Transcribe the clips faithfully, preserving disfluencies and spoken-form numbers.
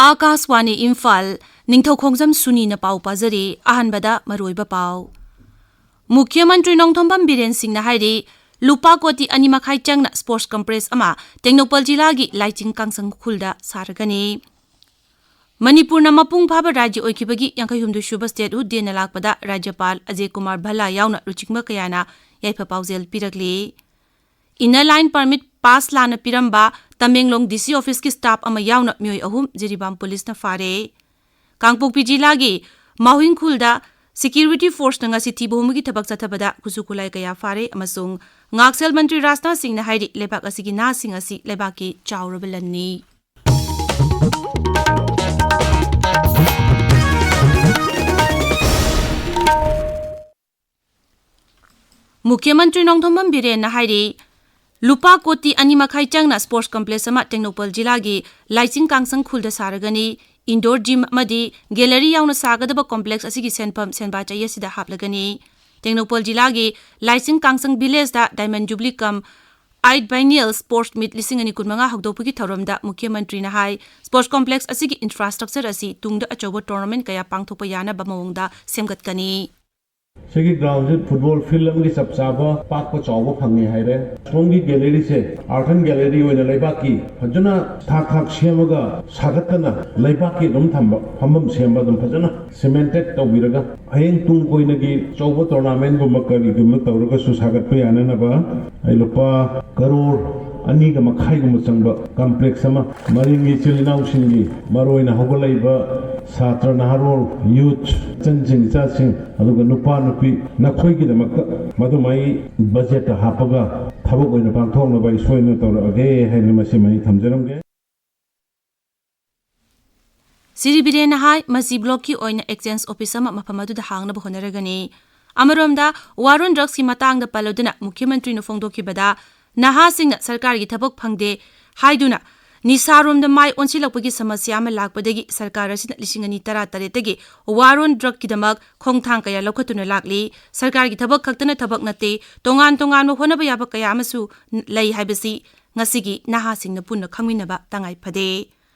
ꯑꯥꯀꯥꯁꯋꯥꯅꯤ ꯏꯝꯐꯥꯜ, ꯅꯤꯡꯊꯧꯈꯣꯡꯖꯝ ꯁꯨꯅꯤꯅ ꯄꯥꯎ ꯄꯥꯖꯔꯤ꯫ ꯑꯍꯥꯟꯕꯗ ꯃꯔꯨꯑꯣꯏꯕ ꯄꯥꯎ꯫ ꯃꯨꯈ꯭ꯌ ꯃꯟꯇ꯭ꯔꯤ ꯅꯣꯡꯊꯣꯝꯕꯝ ꯕꯤꯔꯦꯟ ꯁꯤꯡꯅ ꯍꯥꯏꯔꯤ, ꯂꯨꯄꯥ ꯀꯣꯇꯤ ꯑꯅꯤ ꯃꯈꯥꯏ ꯆꯪꯅ ꯁ꯭ꯄꯣꯔꯠꯁ ꯀꯝꯄ꯭ꯂꯦꯛꯁ ꯑꯃ ꯇꯦꯡꯅꯧꯄꯜ ꯖꯤꯂꯥꯒꯤ ꯂꯥꯏꯆꯤꯡ ꯀꯥꯡꯁꯪ ꯎꯈ꯭ꯔꯨꯜꯗ ꯁꯥꯔꯒꯅꯤ꯫ ꯃꯅꯤꯄꯨꯔꯅ ꯃꯄꯨꯡ ꯐꯥꯕ ꯔꯥꯖ꯭ꯌ ꯑꯣꯏꯈꯤꯕꯒꯤ ꯌꯥꯡꯈꯩ ꯍꯨꯝꯗꯣꯏ ꯁꯨꯕ ꯁ꯭ꯇꯦꯠꯍꯨꯗ ꯗꯦꯅ ꯂꯥꯛꯄꯗ ꯔꯥꯖ꯭ꯌꯄꯥꯜ ꯑꯖꯌ ꯀꯨꯃꯥꯔ ꯚꯜꯂꯥ ꯌꯥꯎꯅ ꯂꯨꯆꯤꯡꯕ ꯀꯌꯥꯅ ꯌꯥꯏꯐ ꯄꯥꯎꯖꯦꯜ ꯄꯤꯔꯛꯂꯤ꯫ ꯏꯟꯅꯔ ꯂꯥꯏꯟ ꯄꯔꯃꯤꯠ ꯄꯥꯁ ꯂꯥꯟꯅ ꯄꯤꯔꯝꯕ ꯇꯃꯦꯡꯂꯣꯡ ꯗꯤ ꯁꯤ ꯑꯣꯐꯤꯁꯀꯤ ꯁ꯭ꯇꯥꯐ ꯑꯃ ꯌꯥꯎꯅ ꯃꯤꯑꯣꯏ ꯑꯍꯨꯝ ꯖꯤꯔꯤꯕꯥꯝ ꯄꯨꯂꯤꯁꯅ ꯐꯥꯔꯦ꯫ ꯀꯥꯡꯄꯣꯛꯄꯤ ꯖꯤꯂꯥꯒꯤ ꯃꯥꯎꯍꯤꯡꯈꯨꯜꯗ ꯁꯦꯀ꯭ꯌꯨꯔꯤꯇꯤ ꯐꯣꯔꯁꯅ ꯉꯁꯤ ꯊꯤꯕ ꯍꯨꯝꯕꯒꯤ ꯊꯕꯛ ꯆꯠꯊꯕꯗ ꯈꯨꯠꯁꯨ ꯈꯨꯠꯂꯥꯏ ꯀꯌꯥ ꯐꯥꯔꯦ ꯑꯃꯁꯨꯡ ꯉꯥꯛꯁꯦꯜ ꯃꯟꯇ꯭ꯔꯤ ꯔꯥꯖꯅꯥꯊ ꯁꯤꯡꯅ ꯍꯥꯏꯔꯤ, ꯂꯩꯕꯥꯛ ꯑꯁꯤꯒꯤ ꯅꯍꯥꯁꯤꯡ ꯑꯁꯤ ꯂꯩꯕꯥꯛꯀꯤ ꯆꯥꯎꯔꯕ ꯂꯟꯅꯤ꯫ ꯃꯨꯈ꯭ꯌ ꯃꯟꯇ꯭ꯔꯤ ꯅꯣꯡꯊꯣꯝꯕꯝ ꯕꯤꯔꯦꯟꯅ ꯍꯥꯏꯔꯤ, ꯂꯨꯄꯥ ꯀꯣꯇꯤ ꯑꯅꯤ ꯃꯈꯥꯏ ꯆꯪꯅ ꯁ꯭ꯄꯣꯔꯠꯁ ꯀꯝꯄ꯭ꯂꯦꯛꯁ ꯑꯃ ꯇꯦꯡꯅꯧꯄꯜ ꯖꯤꯂꯥꯒꯤ ꯂꯥꯏꯆꯤꯡ ꯀꯥꯡꯁꯪ ꯈꯨꯜꯗ ꯁꯥꯔꯒꯅꯤ꯫ ꯏꯟꯗꯣꯔ ꯖꯤꯝ ꯑꯃꯗꯤ ꯒꯦꯂꯔꯤ ꯌꯥꯎꯅ ꯁꯥꯒꯗꯕ ꯀꯝꯄ꯭ꯂꯦꯛꯁ ꯑꯁꯤꯒꯤ ꯁꯦꯟꯐꯝ ꯁꯦꯟꯕꯥ ꯆꯍꯤ ꯑꯁꯤꯗ ꯍꯥꯞꯂꯒꯅꯤ꯫ ꯇꯦꯡꯅꯧꯄꯜ ꯖꯤꯂꯥꯒꯤ ꯂꯥꯏꯆꯤꯡ ꯀꯥꯡꯁꯪ ꯚꯤꯂꯦꯖꯇ ꯗꯥꯏꯃꯟ ꯖꯨꯕ꯭ꯂꯤ ꯀꯝ ꯑꯥꯏꯠ ꯕꯥꯏꯅꯤꯌꯜ ꯁ꯭ꯄꯣꯔꯠꯁ ꯃꯤꯠ ꯂꯤꯁꯤꯡ ꯑꯅꯤ ꯀꯨꯟꯃꯉꯥ ꯍꯧꯗꯣꯛꯄꯒꯤ ꯊꯧꯔꯝꯗ ꯃꯨꯈ꯭ꯌ ꯃꯟꯇ꯭ꯔꯤꯅ ꯍꯥꯏ, ꯁ꯭ꯄꯣꯔꯠꯁ ꯀꯝꯄ꯭ꯂꯦꯛꯁ ꯑꯁꯤꯒꯤ ꯏꯟꯐ꯭ꯔꯥꯁ꯭ꯇ꯭ꯔꯛꯆꯔ ꯑꯁꯤ ꯇꯨꯡꯗ ꯑꯆꯧꯕ ꯇꯣꯔꯅꯥꯃꯦꯟꯠ ꯀꯌꯥ ꯄꯥꯡꯊꯣꯛꯄ ꯌꯥꯅꯕ ꯃꯑꯣꯡꯗ ꯁꯦꯝꯒꯠꯀꯅꯤ꯫ ꯁꯤꯒꯤ ꯒ꯭ꯔꯥꯎꯟꯁꯦ ꯐꯨꯠꯕꯣꯜ ꯐꯤꯜꯗ ꯑꯃꯒꯤ ꯆꯞ ꯆꯥꯕ ꯄꯥꯛꯄ ꯆꯥꯎꯕ ꯐꯪꯉꯦ ꯍꯥꯏꯔꯦ꯫ ꯁꯣꯝꯒꯤ ꯒꯦꯂꯔꯤꯁꯦ, ꯑꯥꯔꯠ ꯑꯦꯟ ꯒꯦꯂꯔꯤ ꯑꯣꯏꯅ ꯂꯩꯕꯥꯛꯀꯤ ꯐꯖꯅ ꯊꯥꯛ ꯊꯥꯛ ꯁꯦꯝꯃꯒ ꯁꯥꯒꯠꯇꯅ ꯂꯩꯕꯥꯛꯀꯤ ꯑꯗꯨꯝ ꯊꯝꯕ, ꯐꯝꯐꯝ ꯁꯦꯝꯕ ꯑꯗꯨꯝ ꯐꯖꯅ ꯁꯤꯃꯦꯟꯇꯦꯠ ꯇꯧꯕꯤꯔꯒ ꯍꯌꯦꯡ ꯇꯨꯡ ꯀꯣꯏꯅꯒꯤ ꯑꯆꯧꯕ ꯇꯣꯔꯅꯥꯃꯦꯟꯠꯒꯨꯝꯕ ꯀꯔꯤꯒꯨꯝꯕ ꯇꯧꯔꯒꯁꯨ ꯁꯥꯒꯠꯄ ꯌꯥꯅꯅꯕ ꯑꯩ ꯂꯨꯄꯥ ꯀꯔꯣꯔ ꯑꯅꯤꯒ ꯃꯈꯥꯏꯒꯨꯝꯕ ꯆꯪꯕ ꯀꯝꯄ꯭ꯂꯦꯛꯁ ꯑꯃ ꯃꯔꯤꯡꯒꯤ ꯏꯆꯤꯜ ꯏꯅꯥꯎꯁꯤꯡꯒꯤ, ꯃꯔꯨꯑꯣꯏꯅ ꯍꯧꯒꯠꯂꯛꯏꯕ ꯁꯥꯇ꯭ꯔ ꯅꯍꯥꯔꯣꯜ, ꯌꯨꯠ, ꯏꯆꯟꯁꯤꯡ ꯏꯆꯥꯁꯤꯡ, ꯑꯗꯨꯒ ꯅꯨꯄꯥ ꯅꯨꯄꯤ ꯅꯈꯣꯏꯒꯤꯗꯃꯛꯇ ꯃꯗꯨꯃ ꯑꯩ ꯕꯖꯦꯠꯇ ꯍꯥꯞꯄꯒ ꯊꯕꯛ ꯑꯣꯏꯅ ꯄꯥꯡꯊꯣꯛꯅꯕ ꯑꯩ ꯁꯣꯏꯗꯅ ꯇꯧꯔꯛꯑꯒꯦ ꯍꯥꯏꯅ ꯃꯁꯤꯃ ꯑꯩ ꯊꯝꯖꯔꯝꯒꯦ꯫ ꯁ꯭ꯔꯤ ꯕꯤꯔꯦꯟꯅ ꯍꯥꯏ, ꯃꯁꯤ ꯕ꯭ꯂꯣꯛꯀꯤ ꯑꯣꯏꯅ ꯑꯦꯛꯁꯆꯦꯟꯖ ꯑꯣꯐꯤꯁ ꯑꯃ ꯃꯐꯝ ꯑꯗꯨꯗ ꯍꯥꯡꯅꯕ ꯍꯣꯠꯅꯔꯒꯅꯤ꯫ ꯑꯃꯔꯣꯝꯗ, ꯋꯥꯔ ꯑꯣꯟ ꯗ꯭ꯔꯒꯁꯀꯤ ꯃꯇꯥꯡꯗ ꯄꯜꯂꯗꯨꯅ ꯃꯨꯈ꯭ꯌ ꯃꯟꯇ꯭ꯔꯤꯅ ꯐꯣꯡꯗꯣꯛꯈꯤꯕꯗ, ꯅꯍꯥꯁꯤꯡꯅ ꯁꯔꯀꯥꯔꯒꯤ ꯊꯕꯛ ꯐꯪꯗꯦ ꯍꯥꯏꯗꯨꯅ ꯅꯤꯁꯥꯔꯣꯝꯗ ꯃꯥꯏ ꯑꯣꯟꯁꯤꯜꯂꯛꯄꯒꯤ ꯁꯃꯁ꯭ꯌꯥ ꯑꯃ ꯂꯥꯛꯄꯗꯒꯤ ꯁꯔꯀꯥꯔ ꯑꯁꯤꯅ ꯂꯤꯁꯤꯡ ꯑꯅꯤ ꯇꯔꯥꯇꯔꯦꯠꯇꯒꯤ ꯋꯥꯔ ꯑꯣꯟ ꯗ꯭ꯔꯒꯀꯤꯗꯃꯛ ꯈꯣꯡꯊꯥꯡ ꯀꯌꯥ ꯂꯧꯈꯠꯇꯨꯅ ꯂꯥꯛꯂꯤ꯫ ꯁꯔꯀꯥꯔꯒꯤ ꯊꯕꯛ ꯈꯛꯇꯅ ꯊꯕꯛ ꯅꯠꯇꯦ, ꯇꯣꯉꯥꯟ ꯇꯣꯉꯥꯟꯕ ꯍꯣꯠꯅꯕ ꯌꯥꯕ ꯀꯌꯥ ꯑꯃꯁꯨ ꯂꯩ ꯍꯥꯏꯕꯁꯤ ꯉꯁꯤꯒꯤ ꯅꯍꯥꯁꯤꯡꯅ ꯄꯨꯟꯅ ꯈꯪꯃꯤꯟꯅꯕ ꯇꯉꯥꯏ ꯐꯗꯦ꯫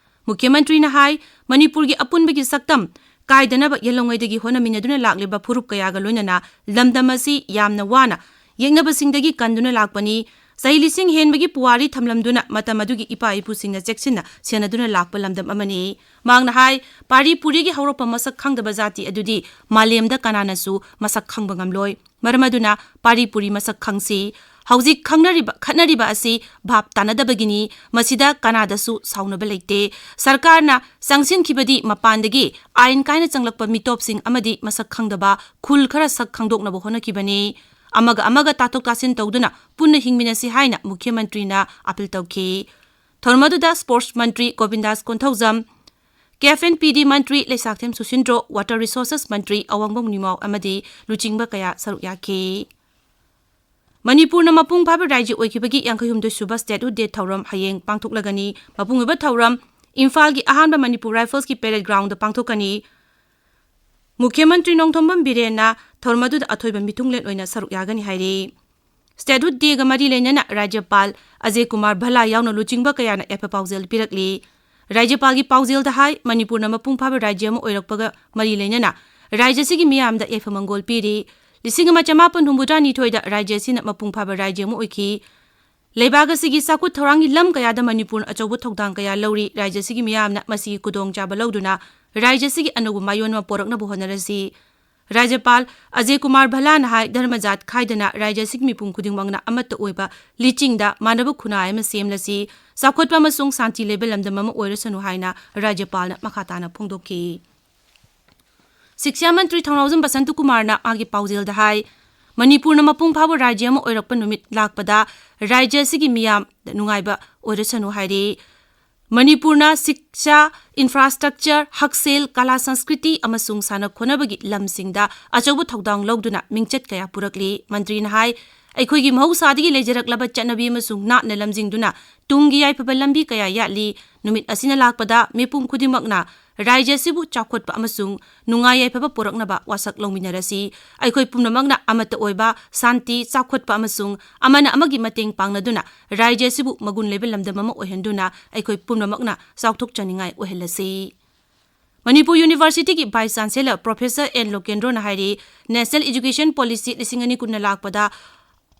ꯃꯨꯈ꯭ꯌ ꯃꯟꯇ꯭ꯔꯤꯅ ꯍꯥꯏ, ꯃꯅꯤꯄꯨꯔꯒꯤ ꯑꯄꯨꯟꯕꯒꯤ ꯁꯛꯇꯝ ꯀꯥꯏꯗꯅꯕ ꯌꯦꯜꯍꯧꯉꯩꯗꯒꯤ ꯍꯣꯠꯅꯃꯤꯟꯅꯗꯨꯅ ꯂꯥꯛꯂꯤꯕ ꯐꯨꯔꯨꯞ ꯀꯌꯥꯒ ꯂꯣꯏꯅꯅ ꯂꯝꯗꯝ ꯑꯁꯤ ꯌꯥꯝꯅ ꯋꯥꯅ ꯌꯦꯛꯅꯕꯁꯤꯡꯗꯒꯤ ꯀꯟꯗꯨꯅ ꯂꯥꯛꯄꯅꯤ꯫ ꯆꯍꯤ ꯂꯤꯁꯤꯡ ꯍꯦꯟꯕꯒꯤ ꯄꯨꯋꯥꯔꯤ ꯊꯝꯂꯝꯗꯨꯅ ꯃꯇꯝ ꯑꯗꯨꯒꯤ ꯏꯄꯥ ꯏꯄꯨꯁꯤꯡꯅ ꯆꯦꯛꯁꯤꯟꯅ ꯁꯦꯟꯅꯗꯨꯅ ꯂꯥꯛꯄ ꯂꯝꯗꯝ ꯑꯃꯅꯤ꯫ ꯃꯍꯥꯛꯅ ꯍꯥꯏ, ꯄꯥꯔꯤ ꯄꯨꯔꯤꯒꯤ ꯍꯧꯔꯛꯐꯝ ꯃꯁꯛ ꯈꯪꯗꯕ ꯖꯥꯇꯤ ꯑꯗꯨꯗꯤ ꯃꯥꯂꯦꯝꯗ ꯀꯅꯥꯅꯁꯨ ꯃꯁꯛ ꯈꯪꯕ ꯉꯝꯂꯣꯏ꯫ ꯃꯔꯝ ꯑꯗꯨꯅ ꯄꯥꯔꯤ ꯄꯨꯔꯤ ꯃꯁꯛ ꯈꯪꯁꯤ꯫ ꯍꯧꯖꯤꯛ ꯈꯪꯅꯔꯤꯕ, ꯈꯠꯅꯔꯤꯕ ꯑꯁꯤ ꯚꯥꯞ ꯇꯥꯅꯗꯕꯒꯤꯅꯤ꯫ ꯃꯁꯤꯗ ꯀꯅꯥꯗꯁꯨ ꯁꯥꯎꯅꯕ ꯂꯩꯇꯦ꯫ ꯁꯔꯀꯥꯔꯅ ꯆꯪꯁꯤꯟꯈꯤꯕꯗꯤ ꯃꯄꯥꯟꯗꯒꯤ ꯑꯥꯏꯟ ꯀꯥꯏꯅ ꯆꯪꯂꯛꯄ ꯃꯤꯇꯣꯞꯁꯤꯡ ꯑꯃꯗꯤ ꯃꯁꯛ ꯈꯪꯗꯕ ꯈꯨꯜ ꯈꯔ ꯁꯛ ꯈꯪꯗꯣꯛꯅꯕ ꯍꯣꯠꯅꯈꯤꯕꯅꯤ꯫ ꯑꯃꯒ ꯑꯃꯒ ꯇꯥꯊꯣꯛ ꯇꯥꯁꯤꯟ ꯇꯧꯗꯨꯅ ꯄꯨꯟꯅ ꯍꯤꯡꯃꯤꯟꯅꯁꯤ ꯍꯥꯏꯅ ꯃꯨꯈ꯭ꯌ ꯃꯟꯇ꯭ꯔꯤꯅ ꯑꯥꯄꯤꯜ ꯇꯧꯈꯤ꯫ ꯊꯧꯔꯝ ꯑꯗꯨꯗ ꯁ꯭ꯄꯣꯔꯠꯁ ꯃꯟꯇ꯭ꯔꯤ ꯒꯣꯕꯤꯟꯗꯥꯁ ꯀꯣꯟꯊꯧꯖꯝ, ꯀꯦ ꯑꯦꯐ ꯑꯦꯟ ꯄꯤ ꯗꯤ ꯃꯟꯇ꯭ꯔꯤ ꯂꯩꯁꯥꯛꯊꯦꯝ ꯁꯨꯁꯤꯟꯗ꯭ꯔꯣ, ꯋꯥꯇꯔ ꯔꯤꯁꯣꯔꯁꯦꯁ ꯃꯟꯇ꯭ꯔꯤ ꯑꯋꯥꯡꯕꯝ ꯅꯤꯃꯥꯎ ꯑꯃꯗꯤ ꯂꯨꯆꯤꯡꯕ ꯀꯌꯥ ꯁꯔꯨꯛ ꯌꯥꯈꯤ꯫ ꯃꯅꯤꯄꯨꯔꯅ ꯃꯄꯨꯡ ꯐꯥꯕ ꯔꯥꯖ꯭ꯌ ꯑꯣꯏꯈꯤꯕꯒꯤ ꯌꯥꯡꯈꯩ ꯍꯨꯝꯗꯣꯏ ꯁꯨꯕ ꯁ꯭ꯇꯦꯠꯍꯨꯗ ꯗꯦ ꯊꯧꯔꯝ ꯍꯌꯦꯡ ꯄꯥꯡꯊꯣꯛꯂꯒꯅꯤ꯫ ꯃꯄꯨꯡ ꯑꯣꯏꯕ ꯊꯧꯔꯝ ꯏꯝꯐꯥꯜꯒꯤ ꯑꯍꯥꯟꯕ ꯃꯅꯤꯄꯨꯔ ꯔꯥꯏꯐꯜꯁꯀꯤ ꯄꯦꯔꯦꯗ ꯒ꯭ꯔꯥꯎꯟꯗ ꯄꯥꯡꯊꯣꯛꯀꯅꯤ꯫ ꯃꯨꯈ꯭ꯌ ꯃꯟꯇ꯭ꯔꯤ ꯅꯣꯡꯊꯣꯝꯕꯝ ꯕꯤꯔꯦꯟꯅ ꯊꯧꯔꯝ ꯑꯗꯨꯗ ꯑꯊꯣꯏꯕ ꯃꯤꯊꯨꯡꯂꯦꯟ ꯑꯣꯏꯅ ꯁꯔꯨꯛ ꯌꯥꯒꯅꯤ ꯍꯥꯏꯔꯤ꯫ ꯁ꯭ꯇꯦꯠꯍꯨꯗ ꯗꯦꯒ ꯃꯔꯤ ꯂꯩꯅꯅ ꯔꯥꯖ꯭ꯌꯄꯥꯜ ꯑꯖꯌ ꯀꯨꯃꯥꯔ ꯚꯜꯂꯥ ꯌꯥꯎꯅ ꯂꯨꯆꯤꯡꯕ ꯀꯌꯥꯅ ꯌꯥꯏꯐ ꯄꯥꯎꯖꯦꯜ ꯄꯤꯔꯛꯂꯤ꯫ ꯔꯥꯖ꯭ꯌꯄꯥꯜꯒꯤ ꯄꯥꯎꯖꯦꯜꯗ ꯍꯥꯏ, ꯃꯅꯤꯄꯨꯔꯅ ꯃꯄꯨꯡ ꯐꯥꯕ ꯔꯥꯖ꯭ꯌ ꯑꯃ ꯑꯣꯏꯔꯛꯄꯒ ꯃꯔꯤ ꯂꯩꯅꯅ ꯔꯥꯖ꯭ꯌ ꯑꯁꯤꯒꯤ ꯃꯤꯌꯥꯝꯗ ꯌꯥꯏꯐ ꯃꯪꯒꯣꯜ ꯄꯤꯔꯤ꯫ ꯂꯤꯁꯤꯡ ꯑꯃ ꯆꯃꯥꯄꯟ ꯍꯨꯝꯐꯨꯇꯔꯥꯅꯤꯊꯣꯏꯗ ꯔꯥꯖ꯭ꯌ ꯑꯁꯤꯅ ꯃꯄꯨꯡ ꯐꯥꯕ ꯔꯥꯖ꯭ꯌ ꯑꯃ ꯑꯣꯏꯈꯤ꯫ ꯂꯩꯕꯥꯛ ꯑꯁꯤꯒꯤ ꯆꯥꯎꯈꯠ ꯊꯧꯔꯥꯡꯒꯤ ꯂꯝ ꯀꯌꯥꯗ ꯃꯅꯤꯄꯨꯔꯅ ꯑꯆꯧꯕ ꯊꯧꯗꯥꯡ ꯀꯌꯥ ꯂꯧꯔꯤ꯫ ꯔꯥꯖ꯭ꯌ ꯑꯁꯤꯒꯤ ꯃꯤꯌꯥꯝꯅ ꯃꯁꯤꯒꯤ ꯈꯨꯗꯣꯡꯆꯥꯕ ꯂꯧꯗꯨꯅ ꯔꯥꯖ꯭ꯌ ꯑꯁꯤꯒꯤ ꯑꯅꯧꯕ ꯃꯥꯏꯑꯣꯟ ꯑꯃ ꯄꯣꯔꯛꯅꯕ ꯍꯣꯠꯅꯔꯁꯤ꯫ ꯔꯥꯖ꯭ꯌꯄꯥꯜ ꯑꯖꯌ ꯀꯨꯃꯥꯔ ꯚꯜꯂꯥꯅ ꯍꯥꯏ, ꯙꯔꯃ ꯖꯥꯠ ꯈꯥꯏꯗꯅ ꯔꯥꯖ꯭ꯌ ꯑꯁꯤꯒꯤ ꯃꯤꯄꯨꯝ ꯈꯨꯗꯤꯡꯃꯛꯅ ꯑꯃꯠꯇ ꯑꯣꯏꯕ ꯂꯤꯆꯤꯡꯗ ꯃꯥꯟꯅꯕ ꯈꯨꯟꯅꯥꯏ ꯑꯃ ꯁꯦꯝꯂꯁꯤ, ꯆꯥꯎꯈꯠꯄ ꯑꯃꯁꯨꯡ ꯁꯥꯟꯇꯤ ꯂꯩꯕ ꯂꯝꯗꯝ ꯑꯃ ꯑꯣꯏꯔꯁꯅꯨ ꯍꯥꯏꯅ ꯔꯥꯖ꯭ꯌꯄꯥꯜꯅ ꯃꯈꯥ ꯇꯥꯅ ꯐꯣꯡꯗꯣꯛꯈꯤ꯫ ꯁꯤꯛꯁꯥ ꯃꯟꯇ꯭ꯔꯤ ꯊꯧꯅꯥꯎꯖꯝ ꯕꯁꯟꯇ ꯀꯨꯃꯥꯔꯅ ꯃꯥꯒꯤ ꯄꯥꯎꯖꯦꯜꯗ ꯍꯥꯏ, ꯃꯅꯤꯄꯨꯔꯅ ꯃꯄꯨꯡ ꯐꯥꯕ ꯔꯥꯖ꯭ꯌ ꯑꯃ ꯑꯣꯏꯔꯛꯄ ꯅꯨꯃꯤꯠ ꯂꯥꯛꯄꯗ ꯔꯥꯖ꯭ꯌ ꯑꯁꯤꯒꯤ ꯃꯤꯌꯥꯝꯗ ꯅꯨꯡꯉꯥꯏꯕ ꯑꯣꯏꯔꯁꯅꯨ ꯍꯥꯏꯔꯤ꯫ ꯃꯅꯤꯄꯨꯔꯅ ꯁꯤꯛꯁꯥ, ꯏꯟꯐ꯭ꯔꯥꯁ꯭ꯇ꯭ꯔꯛꯆꯔ, ꯍꯛꯁꯦꯜ, ꯀꯂꯥ ꯁꯪꯁꯀ꯭ꯔꯤꯇꯤ ꯑꯃꯁꯨꯡ ꯁꯥꯟꯅ ꯈꯣꯠꯅꯕꯒꯤ ꯂꯝꯁꯤꯡꯗ ꯑꯆꯧꯕ ꯊꯧꯗꯥꯡ ꯂꯧꯗꯨꯅ ꯃꯤꯡꯆꯠ ꯀꯌꯥ ꯄꯨꯔꯛꯂꯤ꯫ ꯃꯟꯇ꯭ꯔꯤꯅ ꯍꯥꯏ, ꯑꯩꯈꯣꯏꯒꯤ ꯃꯍꯧꯁꯥꯗꯒꯤ ꯂꯩꯖꯔꯛꯂꯕ ꯆꯠꯅꯕꯤ ꯑꯃꯁꯨꯡ ꯅꯥꯠꯅ ꯂꯝꯖꯤꯡꯗꯨꯅ ꯇꯨꯡꯒꯤ ꯌꯥꯏꯐꯕ ꯂꯝꯕꯤ ꯀꯌꯥ ꯌꯥꯠꯂꯤ꯫ ꯅꯨꯃꯤꯠ ꯑꯁꯤꯅ ꯂꯥꯛꯄꯗ ꯃꯤꯄꯨꯝ ꯈꯨꯗꯤꯡꯃꯛꯅ ꯔꯥꯖ꯭ꯌ ꯑꯁꯤꯕꯨ ꯆꯥꯎꯈꯠꯄ ꯑꯃꯁꯨꯡ ꯅꯨꯡꯉꯥꯏ ꯌꯥꯏꯐꯕ ꯄꯨꯔꯛꯅꯕ ꯋꯥꯁꯛ ꯂꯧꯃꯤꯟꯅꯔꯁꯤ꯫ ꯑꯩꯈꯣꯏ ꯄꯨꯝꯅꯃꯛꯅ ꯑꯃꯠꯇ ꯑꯣꯏꯕ, ꯁꯥꯟꯇꯤ, ꯆꯥꯎꯈꯠꯄ ꯑꯃꯁꯨꯡ ꯑꯃꯅ ꯑꯃꯒꯤ ꯃꯇꯦꯡ ꯄꯥꯡꯅꯗꯨꯅ ꯔꯥꯖ꯭ꯌ ꯑꯁꯤꯕꯨ ꯃꯒꯨꯟ ꯂꯩꯕ ꯂꯝꯗꯝ ꯑꯃ ꯑꯣꯏꯍꯟꯗꯨꯅ ꯑꯩꯈꯣꯏ ꯄꯨꯝꯅꯃꯛꯅ ꯆꯥꯎꯊꯣꯛꯆꯅꯤꯡꯉꯥꯏ ꯑꯣꯏꯍꯜꯂꯁꯤ꯫ ꯃꯅꯤꯄꯨꯔ ꯌꯨꯅꯤꯚꯔꯁꯤꯇꯤꯒꯤ ꯚꯥꯏꯁ ꯆꯥꯟꯁꯦꯂꯔ ꯄ꯭ꯔꯣꯐꯦꯁꯔ ꯑꯦꯟ ꯂꯣꯀꯦꯟꯗ꯭ꯔꯣꯅ ꯍꯥꯏꯔꯤ, National Education Policy ꯂꯤꯁꯤꯡ ꯑꯅꯤ ꯀꯨꯟꯅ ꯂꯥꯛꯄꯗ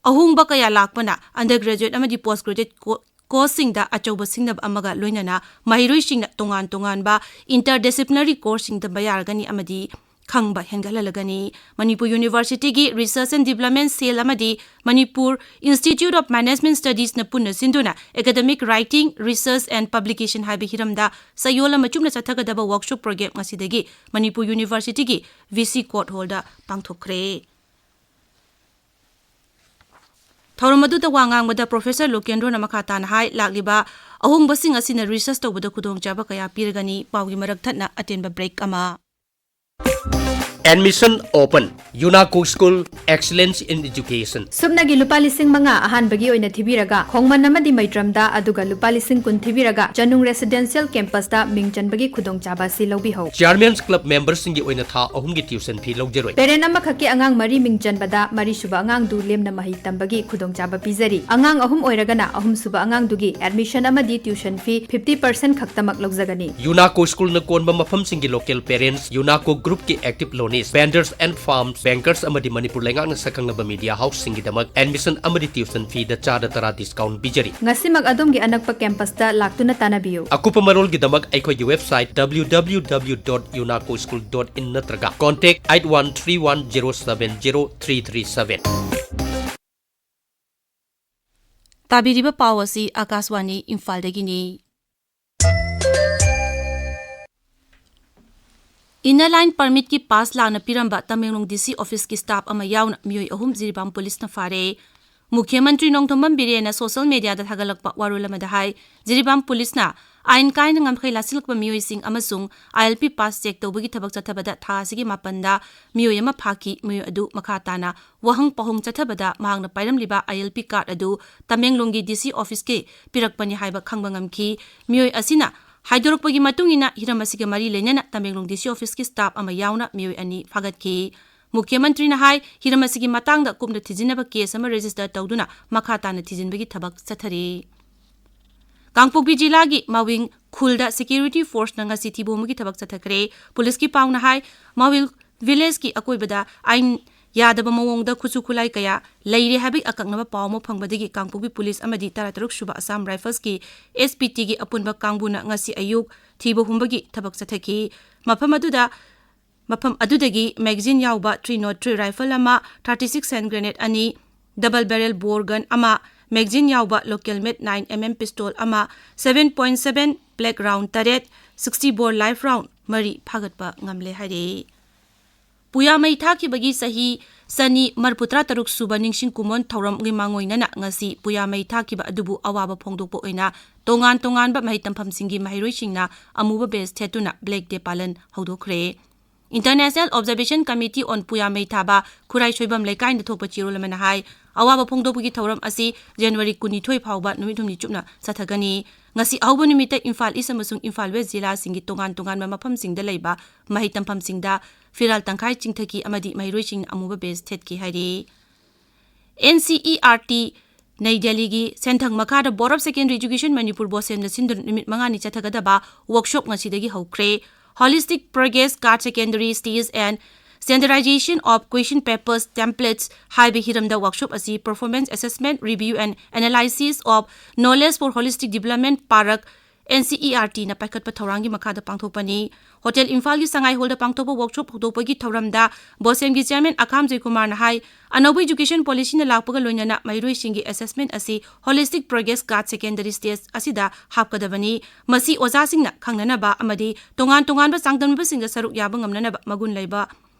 ꯑꯍꯣꯡꯕ ꯀꯌꯥ ꯂꯥꯛꯄꯅ undergraduate ꯑꯃꯗꯤ post graduate ꯀꯣ-, ꯀꯣꯔꯁꯁꯤꯡꯗ ꯑꯆꯧꯕ ꯁꯤꯡꯅꯕ ꯑꯃꯒ ꯂꯣꯏꯅꯅ ꯃꯍꯩꯔꯣꯏꯁꯤꯡꯅ ꯇꯣꯉꯥꯟ ꯇꯣꯉꯥꯟꯕ interdisciplinary ꯀꯣꯔꯁꯁꯤꯡ ꯇꯝꯕ ꯌꯥꯔꯒꯅꯤ ꯑꯃꯗꯤ ꯈꯪꯕ ꯍꯦꯟꯒꯠꯍꯜꯂꯒꯅꯤ꯫ ꯃꯅꯤꯄꯨꯔ ꯌꯨꯅꯤꯚꯔꯁꯤꯇꯤꯒꯤ Research and Development Cell ꯑꯃꯗꯤ Manipur Institute of Management Studiesꯅ ꯄꯨꯟꯅ ꯁꯤꯟꯗꯨꯅ Academic Writing, Research and Publication ꯍꯥꯏꯕ ꯍꯤꯔꯝꯗ ꯆꯌꯣꯜ ꯑꯃ ꯆꯨꯞꯅ ꯆꯠꯊꯒꯗꯕ workshop program ꯉꯁꯤꯗꯒꯤ ꯃꯅꯤꯄꯨꯔ ꯌꯨꯅꯤꯚꯔꯁꯤꯇꯤꯒꯤ V C Court Hallꯗ ꯄꯥꯡꯊꯣꯛꯈ꯭ꯔꯦ꯫ ꯊꯧꯔꯝ ꯑꯗꯨꯗ ꯋꯥ ꯉꯥꯡꯕꯗ ꯄ꯭ꯔꯣꯐꯦꯁꯔ ꯂꯣꯀꯦꯟꯗ꯭ꯔꯣꯅ ꯃꯈꯥ ꯇꯥꯅ ꯍꯥꯏ, ꯂꯥꯛꯂꯤꯕ ꯑꯍꯣꯡꯕꯁꯤꯡ ꯑꯁꯤꯅ research ꯇꯧꯕꯗ ꯈꯨꯗꯣꯡꯆꯥꯕ ꯀꯌꯥ ꯄꯤꯔꯒꯅꯤ꯫ ꯄꯥꯎꯒꯤ ꯃꯔꯛ ꯊꯠꯅ ꯑꯇꯦꯟꯕ break ꯑꯃ꯫ Admission open. UNACO School, Excellence in Education. ꯁꯨꯞꯅꯒꯤ ꯂꯨꯄꯥ ꯂꯤꯁꯤꯡ ꯃꯉꯥ ꯑꯍꯥꯟꯕꯒꯤ ꯑꯣꯏꯅ ꯊꯤꯕꯤꯔꯒ, ꯈꯣꯡꯃꯟ ꯑꯃꯗꯤ ꯃꯩꯇ꯭ꯔꯝꯗ, ꯑꯗꯨꯒ ꯂꯨꯄꯥ ꯂꯤꯁꯤꯡ ꯀꯨꯟ ꯊꯤꯕꯤꯔꯒ, ꯆꯅꯨꯡ Residential Campusꯇ ꯃꯤꯡ ꯆꯟꯕꯒꯤ ꯈꯨꯗꯣꯡꯆꯥꯕ ꯑꯁꯤ ꯂꯧꯕꯤꯍꯧ꯫ Chairman's Club memberꯁꯤꯡꯒꯤ ꯑꯣꯏꯅ ꯊꯥ ꯑꯍꯨꯝꯒꯤ tuition fee ꯂꯧꯖꯔꯣꯏ꯫ Parent ꯑꯃꯈꯛꯀꯤ ꯑꯉꯥꯡ ꯃꯔꯤ ꯃꯤꯡ ꯆꯟꯕꯗ, ꯃꯔꯤꯁꯨꯕ ꯑꯉꯥꯡꯗꯨ ꯂꯦꯝꯅ ꯃꯍꯩ ꯇꯝꯕꯒꯤ ꯈꯨꯗꯣꯡꯆꯥꯕ ꯄꯤꯖꯔꯤ꯫ ꯑꯉꯥꯡ ꯑꯍꯨꯝ ꯑꯣꯏꯔꯒꯅ, ꯑꯍꯨꯝꯁꯨꯕ ꯑꯉꯥꯡꯗꯨꯒꯤ admission ꯑꯃꯗꯤ tuition fee fifty percent ꯈꯛꯇꯃꯛ ꯂꯧꯖꯒꯅꯤ꯫ UNACO Schoolꯅ ꯀꯣꯟꯕ ꯃꯐꯝꯁꯤꯡꯒꯤ local parents, UNACO Groupꯀꯤ active loanees, vendors and firms, bankers ꯑꯃꯗꯤ ꯃꯅꯤꯄꯨꯔ ꯂꯩꯉꯥꯛꯅ ꯁꯛꯈꯪꯂꯕ media houseꯁꯤꯡꯒꯤꯗꯃꯛ admission ꯑꯃꯗꯤ tuition feeꯗ ꯆꯥꯗ ꯇꯔꯥ discount ꯄꯤꯖꯔꯤ꯫ ꯉꯁꯤꯃꯛ ꯑꯗꯣꯝꯒꯤ ꯑꯅꯛꯄ campusꯇ ꯂꯥꯛꯇꯨꯅ ꯇꯥꯟꯅꯕꯤꯌꯨ꯫ ꯑꯀꯨꯞꯄ ꯃꯔꯣꯜꯒꯤꯗꯃꯛ ꯑꯩꯈꯣꯏꯒꯤ website W W W dot unaco school dot in ꯅꯠꯇ꯭ꯔꯒ contact eight one three one zero seven zero three three seven꯫ ꯇꯥꯕꯤꯔꯤꯕ ꯄꯥꯎ ꯑꯁꯤ ꯑꯀꯥꯁꯋꯥꯅꯤ ꯏꯝꯐꯥꯜꯗꯒꯤꯅꯤ꯫ Inner Line Permitꯀꯤ pass ꯂꯥꯟꯅ ꯄꯤꯔꯝꯕ ꯇꯃꯦꯡꯂꯣꯡ D C officeꯀꯤ staff ꯑꯃ ꯌꯥꯎꯅ ꯃꯤꯑꯣꯏ ꯑꯍꯨꯝ ꯖꯤꯔꯤꯕꯥꯝ policeꯅ ꯐꯥꯔꯦ꯫ ꯃꯨꯈ꯭ꯌ ꯃꯟꯇ꯭ꯔꯤ ꯅꯣꯡꯊꯣꯝꯕꯝ ꯕꯤꯔꯦꯟꯅ ꯁꯣꯁꯤꯌꯦꯜ ꯃꯦꯗꯤꯌꯥꯗ ꯊꯥꯒꯠꯂꯛꯄ ꯋꯥꯔꯣꯜ ꯑꯃꯗ ꯍꯥꯏ, ꯖꯤꯔꯤꯕꯥꯝ ꯄꯨꯂꯤꯁꯅ ꯑꯥꯏꯟ ꯀꯥꯏꯅ ꯉꯝꯈꯩ ꯂꯥꯁꯤꯜꯂꯛꯄ ꯃꯤꯑꯣꯏꯁꯤꯡ ꯑꯃꯁꯨꯡ ILP pass check ꯇꯧꯕꯒꯤ ꯊꯕꯛ ꯆꯠꯊꯕꯗ ꯊꯥ ꯑꯁꯤꯒꯤ ꯃꯥꯄꯟꯗ ꯃꯤꯑꯣꯏ ꯑꯃ ꯐꯥꯈꯤ꯫ ꯃꯤꯑꯣꯏ ꯑꯗꯨ ꯃꯈꯥ ꯇꯥꯅ ꯋꯥꯍꯪ ꯄꯥꯎꯍꯪ ꯆꯠꯊꯕꯗ ꯃꯍꯥꯛꯅ ꯄꯥꯏꯔꯝꯂꯤꯕ ILP card ꯑꯗꯨ ꯇꯃꯦꯡꯂꯣꯡꯒꯤ DC office ꯀꯤ ꯄꯤꯔꯛꯄꯅꯤ ꯍꯥꯏꯕ ꯈꯪꯕ ꯉꯝꯈꯤ꯫ ꯃꯤꯑꯣꯏ ꯑꯁꯤꯅ ꯍꯥꯏꯗꯣꯔꯛꯄꯒꯤ ꯃꯇꯨꯡ ꯏꯟꯅ ꯍꯤꯔꯝ ꯑꯁꯤꯒ ꯃꯔꯤ ꯂꯩꯅꯅ ꯇꯃꯦꯡꯂꯣꯡ DC office ꯀꯤ staff ꯑꯃ ꯌꯥꯎꯅ ꯃꯤꯑꯣꯏ ꯑꯅꯤ ꯐꯥꯒꯠꯈꯤ꯫ ꯃꯨꯈ꯭ꯌ ꯃꯟꯇ꯭ꯔꯤꯅ ꯍꯥꯏ, ꯍꯤꯔꯝ ꯑꯁꯤꯒꯤ ꯃꯇꯥꯡꯗ ꯀꯨꯞꯅ ꯊꯤꯖꯤꯟꯅꯕ case ꯑꯃ register ꯇꯧꯗꯨꯅ ꯃꯈꯥ ꯇꯥꯅ ꯊꯤꯖꯤꯟꯕꯒꯤ ꯊꯕꯛ ꯆꯠꯊꯔꯤ꯫ ꯀꯥꯡꯄꯣꯛꯄꯤ ꯖꯤꯂꯥꯒꯤ ꯃꯥꯋꯤꯡ ꯈꯨꯜꯗ security force ꯅ ꯉꯁꯤ ꯊꯤꯕ ꯍꯨꯝꯕꯒꯤ ꯊꯕꯛ ꯆꯠꯊꯈ꯭ꯔꯦ꯫ ꯄꯨꯂꯤꯁꯀꯤ ꯄꯥꯎꯅ ꯍꯥꯏ, ꯃꯥꯋꯤꯡ village ꯀꯤ ꯑꯀꯣꯏꯕꯗ ꯑꯥꯏꯟ ꯌꯥꯗꯕ ꯃꯑꯣꯡꯗ ꯈꯨꯠꯁꯨ ꯈꯨꯠꯂꯥꯏ ꯀꯌꯥ ꯂꯩꯔꯦ ꯍꯥꯏꯕꯒꯤ ꯑꯀꯛꯅꯕ ꯄꯥꯎ ꯑꯃ ꯐꯪꯕꯗꯒꯤ ꯀꯥꯡꯄꯣꯛꯄꯤ ꯄꯨꯂꯤꯁ ꯑꯃꯗꯤ ꯇꯔꯥꯇꯔꯨꯛ ꯁꯨꯕ Assam Rifles ꯀꯤ SPT ꯒꯤ ꯑꯄꯨꯟꯕ ꯀꯥꯡꯕꯨꯅ ꯉꯁꯤ ꯑꯌꯨꯛ ꯊꯤꯕ ꯍꯨꯝꯕꯒꯤ ꯊꯕꯛ ꯆꯠꯊꯈꯤ꯫ ꯃꯐꯝ ꯑꯗꯨꯗ, ꯃꯐꯝ ꯑꯗꯨꯗꯒꯤ magazine ꯌꯥꯎꯕ three nought three rifle ꯑꯃ, thirty six hand grenade ꯑꯅꯤ, double barrel bore gun ꯑꯃ, magazine ꯌꯥꯎꯕ local made nine MM pistol ꯑꯃ, seven point seven black round ꯇꯔꯦꯠ, sixty bore live round ꯃꯔꯤ ꯐꯥꯒꯠꯄ ꯉꯝꯂꯦ ꯍꯥꯏꯔꯛꯏ꯫ ꯄꯨꯌꯥ ꯃꯩ ꯊꯥꯈꯤꯕꯒꯤ ꯆꯍꯤ ꯆꯅꯤ ꯃꯔꯤꯐꯨꯇꯔꯥ ꯇꯔꯨꯛ ꯁꯨꯕ ꯅꯤꯡꯁꯤꯡ ꯀꯨꯝꯑꯣꯟ ꯊꯧꯔꯝꯒꯤ ꯃꯥꯡꯑꯣꯏꯅꯅ ꯉꯁꯤ ꯄꯨꯌꯥ ꯃꯩ ꯊꯥꯈꯤꯕ ꯑꯗꯨꯕꯨ ꯑꯋꯥꯕ ꯐꯣꯡꯗꯣꯛꯄ ꯑꯣꯏꯅ ꯇꯣꯉꯥꯟ ꯇꯣꯉꯥꯟꯕ ꯃꯍꯩ ꯇꯝꯐꯝꯁꯤꯡꯒꯤ ꯃꯍꯩꯔꯣꯏꯁꯤꯡꯅ ꯑꯃꯨꯕ badge ꯊꯦꯠꯇꯨꯅ Black Day ꯄꯥꯂꯟ ꯍꯧꯗꯣꯛꯈ꯭ꯔꯦ꯫ International Observation Committee on ꯄꯨꯌꯥ ꯃꯩ ꯊꯥꯕ ꯈꯨꯔꯥꯏ ꯁꯣꯏꯕꯝ ꯂꯩꯀꯥꯏꯗ ꯊꯣꯛꯄ ꯆꯦꯔꯣꯜ ꯑꯃꯅ ꯍꯥꯏ, ꯑꯋꯥꯕ ꯐꯣꯡꯗꯣꯛꯄꯒꯤ ꯊꯧꯔꯝ ꯑꯁꯤ January ꯀꯨꯟꯅꯤꯊꯣꯏ ꯐꯥꯎꯕ ꯅꯨꯃꯤꯠ ꯍꯨꯝꯅꯤ ꯆꯨꯞꯅ ꯆꯠꯊꯒꯅꯤ꯫ ꯉꯁꯤ ꯑꯍꯧꯕ ꯅꯨꯃꯤꯠꯇ ꯏꯝꯐꯥꯜ East ꯑꯃꯁꯨꯡ ꯏꯝꯐꯥꯜ West ꯖꯤꯂꯥꯁꯤꯡꯒꯤ ꯇꯣꯉꯥꯟ ꯇꯣꯉꯥꯟꯕ ꯃꯐꯝꯁꯤꯡꯗ ꯂꯩꯕ ꯃꯍꯩ ꯇꯝꯐꯝꯁꯤꯡꯗ ꯐꯤꯔꯥꯜ ꯇꯪꯈꯥꯏ ꯆꯤꯡꯊꯈꯤ ꯑꯃꯗꯤ ꯃꯍꯩꯔꯣꯏꯁꯤꯡꯅ ꯑꯃꯨꯕ badge ꯊꯦꯠꯈꯤ ꯍꯥꯏꯔꯤ꯫ NCERT ꯅꯩ ꯗꯦꯜꯂꯤꯒꯤ ꯁꯦꯟꯊꯪ ꯃꯈꯥꯗ Board of Secondary Education Manipur ꯕꯣꯁꯦꯝꯅ ꯁꯤꯟꯗꯨꯅ ꯅꯨꯃꯤꯠ ꯃꯉꯥꯅꯤ ꯆꯠꯊꯒꯗꯕ workshop ꯉꯁꯤꯗꯒꯤ ꯍꯧꯈ꯭ꯔꯦ꯫ Holistic Progress Card Secondary Stage and Standardization of Question Papers Templates ꯍꯥꯏꯕ ꯍꯤꯔꯝꯗ workshop ꯑꯁꯤ Performance Assessment, Review and Analysis of Knowledge for Holistic Development park NCERT ꯅ ꯄꯥꯏꯈꯠꯄ ꯊꯧꯔꯥꯡꯒꯤ ꯃꯈꯥꯗ ꯄꯥꯡꯊꯣꯛꯄꯅꯤ꯫ ꯍꯣꯇꯦꯜ ꯏꯝꯐꯥꯜꯒꯤ ꯁꯉꯥꯏ ꯍꯣꯜꯗ ꯄꯥꯡꯊꯣꯛꯄ workshop ꯍꯧꯗꯣꯛꯄꯒꯤ ꯊꯧꯔꯝꯗ ꯕꯣꯁꯦꯝꯒꯤ chairman ꯑꯈꯥꯝ ꯖꯣꯏꯀꯨꯃꯥꯔꯅ ꯍꯥꯏ, ꯑꯅꯧꯕ education policy ꯅ ꯂꯥꯛꯄꯒ ꯂꯣꯏꯅꯅ ꯃꯍꯩꯔꯣꯏꯁꯤꯡꯒꯤ assessment ꯑꯁꯤ Holistic Progress Card Secondary Stage ꯑꯁꯤꯗ ꯍꯥꯞꯀꯗꯕꯅꯤ꯫ ꯃꯁꯤ ꯑꯣꯖꯥꯁꯤꯡꯅ ꯈꯪꯅꯅꯕ ꯑꯃꯗꯤ ꯇꯣꯉꯥꯟ ꯇꯣꯉꯥꯟꯕ ꯆꯥꯡꯗꯝꯅꯕꯁꯤꯡꯗ ꯁꯔꯨꯛ ꯌꯥꯕ ꯉꯝꯅꯅꯕ ꯃꯒꯨꯟ ꯂꯩꯕ